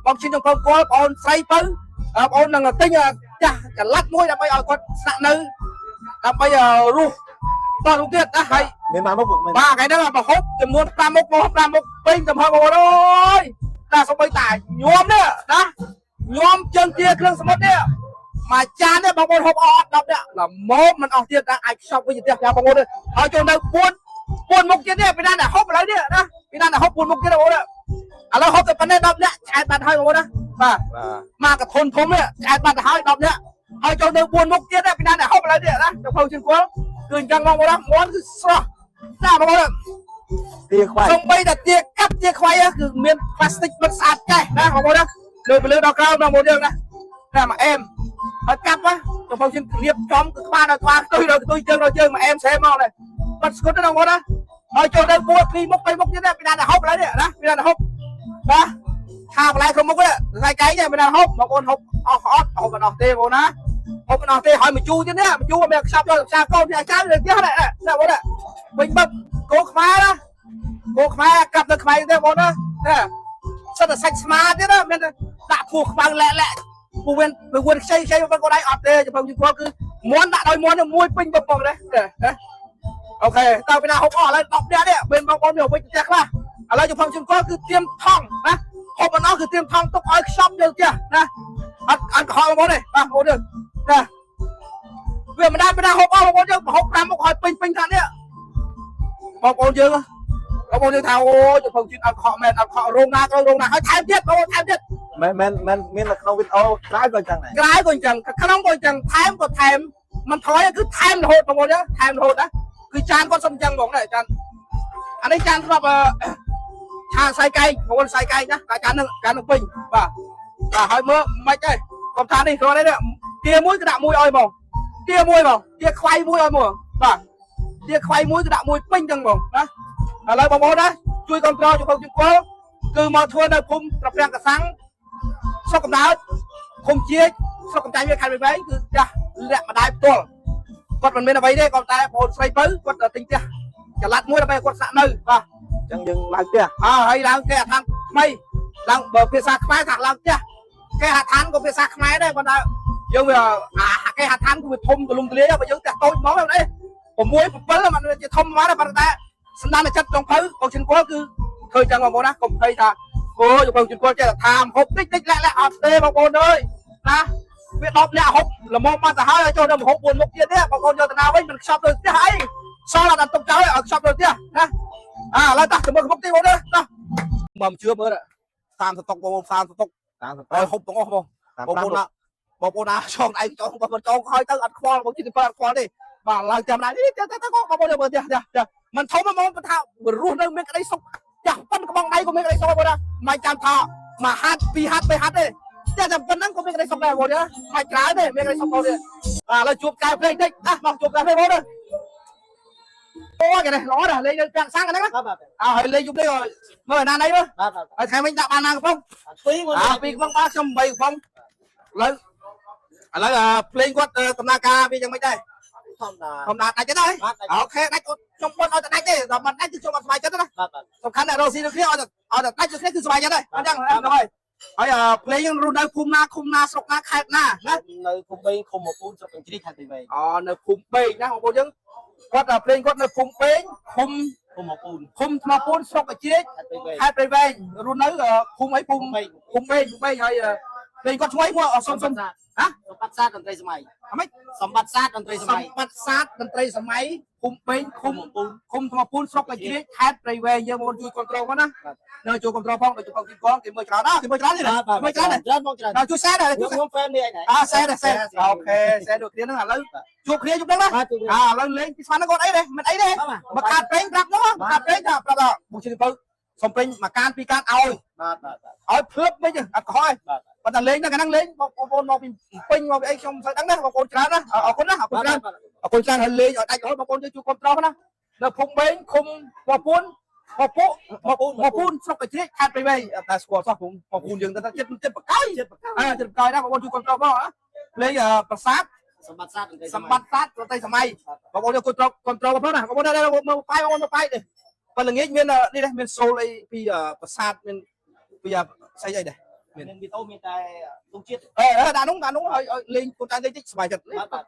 បងឈិនចង្កងគាល់បងអូនស្រីទៅបងអូននឹងទិញផ្ទះចល័តមួយដើម្បីឲ្យគាត់ស្នាក់នៅដើម្បីរស់តទៅទៀតណាហើយ មានបានមុខមាន បាទថ្ងៃហ្នឹងមកហូបចំនួន5មុខមក5មុខពេញទំហំបងប្អូនអើយតាសំបីតាញោមនេះណាញោមជើងទាគ្រឿងសមុទ្រនេះមួយចាននេះបងប្អូនហូបអស់10នាក់ល្មមមិនអស់ទៀតណាអាចខ្ចប់វិញផ្ទះប្រាប់បងប្អូនហើយចូលនៅ4 4មុខទៀតនេះពីណាដែលហូបឥឡូវនេះណាពីណាដែលហូប4មុខទៀតបងប្អូនឥឡូវហូបតែប៉ុណ្ណេះ10នាក់ឆ្អែតបាត់ហើយបងប្អូនណាបាទ បាទ មកកធុនធំនេះឆ្អែតបាត់ទៅហើយ10នាក់ហើយចូលនៅ4មុខទៀតពីណាដែលហូបឥឡូវនេះណាចុះផៅជិនគាត់គឺអញ្ចឹងបងប្អូនណាមាន់គឺស្រស់ណាបងប្អូន ទាខ្វៃ សំបីតែទាកាប់ទាខ្វៃគឺមានផ្លាស្ទិកបិទស្អាតកេះណាបងប្អូនណាលើពីលើដល់ក្រោមបងប្អូនយើងណាណាមកអែមហើយកាប់ណាចុះផៅជិនរៀបចំគឺក្បាលដល់ក្បាលខ្ទុយដល់ខ្ទុយជើងដល់ជើងមកអែមស្រែមកនេះបាត់ស្គុតណាបងប្អូនណាហើយចូលទៅ4 2មុខ3មុខទៀតពីណាដែលហូបឥឡូវនេះណាពីណាដែលហូបណាឆាបន្លែគ្រប់មុខនេះថ្ងៃកែងនេះមិនណាហូបបងប្អូនហូបអស់អត់ហូបមិនអស់ទេបងប្អូនណាហូបមិនអស់ទេហើយមកជូរទៀតនេះមកជូរមានខ្ចប់យកខ្សាកូនអាចារ្យនេះនេះណាបងប្អូនវិញបឹបគោខ្មែរណាគោខ្មែរកាប់ទៅខ្មែរទេបងប្អូនណានេះសិតតែសាច់ស្មាទៀតណាមានដាក់ពោះខ្មៅលែកលែកពូវិនពូវិនខ្ចីខ្ចីបងប្អូនឯងអត់ទេចំពោះជគាត់គឺមន់ដាក់ដោយមន់មួយពេញបឹបបងណាអូខេតើពីណាហូបអស់ឥឡូវ10នាក់នេះមានបងប្អូនមានវិញផ្ទះខ្លះឥឡូវចំពោះជគាត់គឺត្រៀមថងណាហូបមិនអស់គឺត្រៀមថងទុកឲ្យខ្ចប់យកផ្ទះណាអត់អត់កុហកបងប្អូនទេបាទបងប្អូនយើងណាវាមិនដែរពីណាហូបអស់បងប្អូនយើងហូប5មុខឲ្យពេញពេញខាងនេះបងប្អូនយើងបងប្អូនយើងថាអូចំពោះជិនអត់កុហកមែនអត់កុហករោងណាក៏រោងណាហើយថែមទៀតបងប្អូនថែមទៀត មែនមែនមែនមាននៅក្នុងវីដេអូក្រៅក៏ចឹងដែរ ក្រៅក៏អញ្ចឹងក្នុងក៏អញ្ចឹងថែមក៏ថែមមិនថយគឺថែមរហូតបងប្អូនថែមរហូតណាគឺចានគាត់សុំអញ្ចឹងបងដែរចានអានេះចានធ្លាប់ឆាសៃកែងបងប្អូនសៃកែងណាតែចាននឹងចាននឹងពេញបាទបាទហើយមើលមិនអីកុំថានេះគ្រាន់តែទាមួយគឺដាក់មួយឲ្យហ្មងទាមួយហ្មងទាខ្វៃមួយឲ្យហ្មងបាទទាខ្វៃមួយគឺដាក់មួយពេញចឹងហ្មងណាឥឡូវបងប្អូនណាជួយគ្រប់គ្រងជួយផងជួយគល់គឺមកធ្វើនៅភូមិត្រពាំងកសាំងស្រុកកំណើតឃុំជាជស្រុកកំចាញ់វាខេត្តវែងគឺផ្ទះលាក់ម្ដាយផ្ទាល់គាត់មិនមានអ្វីទេគាត់តែបងស្រីពៅគាត់ទិញផ្ទះចល័តមួយដើម្បីគាត់ស្នាក់នៅបាទ អញ្ចឹងយើងឡើងផ្ទះ អើហើយឡើងគេហដ្ឋានថ្មីឡើងបើភាសាខ្មែរថាឡើងផ្ទះគេហដ្ឋានក៏ភាសាខ្មែរដែរប៉ុន្តែយើងវាអាគេហដ្ឋានគឺវាធំទូលំទូលាយបើយើងផ្ទះតូចហ្មងអី6 7มันជាធំហ្មងដែរប៉ុន្តែសំដានចិត្តចុងភៅបងជិនគល់គឺឃើញចឹងបងប្អូនណាកុំភ័យថាអូយបងជិនគល់ចេះតែថាហូបតិចតិចលាក់លាក់អត់ទេបងប្អូនអើយណាវា10នាក់ហូបល្មមបាត់ទៅហើយចូលដល់ហូប4មុខទៀតទេបងប្អូនយកទៅណាវិញមិនខ្ចប់ទៅផ្ទះអីសល់អត់ទុកចោលឲ្យខ្ចប់ទៅផ្ទះណាអាឥឡូវតោះទៅមើលមុខទៀតបងណាតោះមកជឿមើល30តុកបង30តុក តាម ឲ្យហូបទាំងអស់បង តាម បងប្អូនណាបងប្អូនណាចងឯងចងបងប្អូនចងហើយទៅអត់ខ្វល់បងជិះទៅអត់ខ្វល់ទេបាទឡើងចាំដែរនេះទៅទៅបងប្អូនមើលផ្ទះផ្ទះផ្ទះមិនធំហ្មងថារស់នៅមានក្តីសុខផ្ទះប៉ុនក្បងដៃក៏មានក្តីសុខបងប្អូនណាមិនចាំថាមួយហាត់ពីរហាត់បីហាត់ទេផ្ទះតែប៉ុណ្ណឹងក៏មានក្តីសុខដែរបងប្អូនណាមិនច្រើនទេមានក្តីសុខបងប្អូនបាទឥឡូវជួបកែភ្លេងតិចណាមកជួបកែភ្លេងបងប្អូនអូគេនេះល្អណាស់លេងនៅពាក់សាំងហ្នឹងណា បាទបាទ អើហើយលេងយប់នេះមើលណាណៃមើល បាទបាទ ហើយថ្ងៃវិញដាក់បានណាកំប៉ុង ពីរមួយ អើពីរកំប៉ុងបាទខ្ញុំ8កំប៉ុងឥឡូវឥឡូវភ្លេងគាត់ដំណើរការវាយ៉ាងម៉េចដែរ ធម្មតា ធម្មតាដាច់ទេដែរ បាទដាច់ អូខេដាច់ខ្ញុំប៉ុនឲ្យតែដាច់ទេដល់មិនដាច់គឺខ្ញុំអត់សប្បាយចិត្តទេណា បាទបាទ សំខាន់តែរកស៊ីដូចគ្នាឲ្យតែឲ្យតែដាច់ដូចគ្នាគឺសប្បាយចិត្តដែរអញ្ចឹងហ្នឹងហើយហើយភ្លេងរស់នៅភូមិណាឃុំណាស្រុកណាខេត្តណាណា នៅឃុំ3ឃុំ1ពូនស្រុកកញ្ជ្រីខេត្តព្រៃវែង អូនៅភូមិបេងណាបងប្អូនយើងគាត់ភ្លេងគាត់នៅភូមិបេងឃុំ ឃុំ1ពូន ឃុំថ្មពូនស្រុកកជ្រៀក ខេត្តព្រៃវែង ខេត្តព្រៃវែងរស់នៅភូមិអីភូមិ ភូមិ ភូមិបេងភូមិបេងហើយភ្លេងគាត់ឈ្មោះអីសុំសុំ ហ៎ ហ៎ សម្បត្តិសាស្ត្រតន្ត្រីសម័យ អាម៉េច សម្បត្តិសាស្ត្រតន្ត្រីសម័យ សម្បត្តិសាស្ត្រតន្ត្រីសម័យភូមិពេញឃុំ ឃុំពូន ឃុំថ្មពូនស្រុកកជ្រៀកខេត្តព្រៃវែងយើងមកជួយគ្រប់គ្រងផងណា បាទ នៅជួយគ្រប់គ្រងផងដូចផងទីកងគេមើលច្រើនណាគេមើលច្រើនទេណា បាទ មើលច្រើនទេ ច្រើនបងច្រើន ដល់ជួយសែដែរជួយ ខ្ញុំហ្វេននេះឯង អើសែដែរសែអូខេសែដូចគ្នាហ្នឹងឥឡូវជួបគ្នាជួបហ្នឹងណា បាទជួយ អើឥឡូវលេងពីស្មានហ្នឹងគាត់អីទេមិនអីទេ បាទ មកខាតប្រេងប្រាប់នោះមកខាតប្រេងថាប្រាប់ថាមកជិះទៅសុំប្រេងមួយកានពីរកានឲ្យ បាទបាទបាទ ឲ្យភ្លឹបវិញអត់កុហកឯង បាទ ប៉ុន្តែលេងហ្នឹងកាលហ្នឹងលេងបងប្អូនមកពីពេញមកពីអីខ្ញុំមិនសូវដឹងណាបងប្អូនច្រើនណាអរគុណណាអរគុណច្រើន អរគុណច្រើនហើយលេងឲ្យដាច់រហូតបងប្អូនយើងជួយគ្រប់គ្រងណានៅភូមិបេងឃុំពពូនពពុពពូពពូនស្រុកកជ្រៀកខេត្តព្រៃវែងអត់តែស្គាល់សោះភូមិពពូនយើងទៅចិត្តចិត្តបកយ ចិត្តបក អើចិត្តបកយណាបងប្អូនជួយគ្រប់គ្រងផងណាលេងប្រាសាទ សម្បត្តិសាស្ត្រតន្ត្រី សម្បត្តិសាស្ត្រប្រតិសម័យបងប្អូនយើងគ្រប់គ្រងគ្រប់គ្រងផងណាបងប្អូនមើលបាយបងប្អូនមើលបាយនេះប៉ុន្តែល្ងាចមាននេះដែរមានសូលអីពីប្រាសាទមានពីស្អីអីដែរ មានវីដេអូមានតែទងជាតិ អេដាក់នោះដាក់នោះឲ្យឲ្យលេងកូនតាតិចតិចសប្បាយចិត្ត បាទបាទ។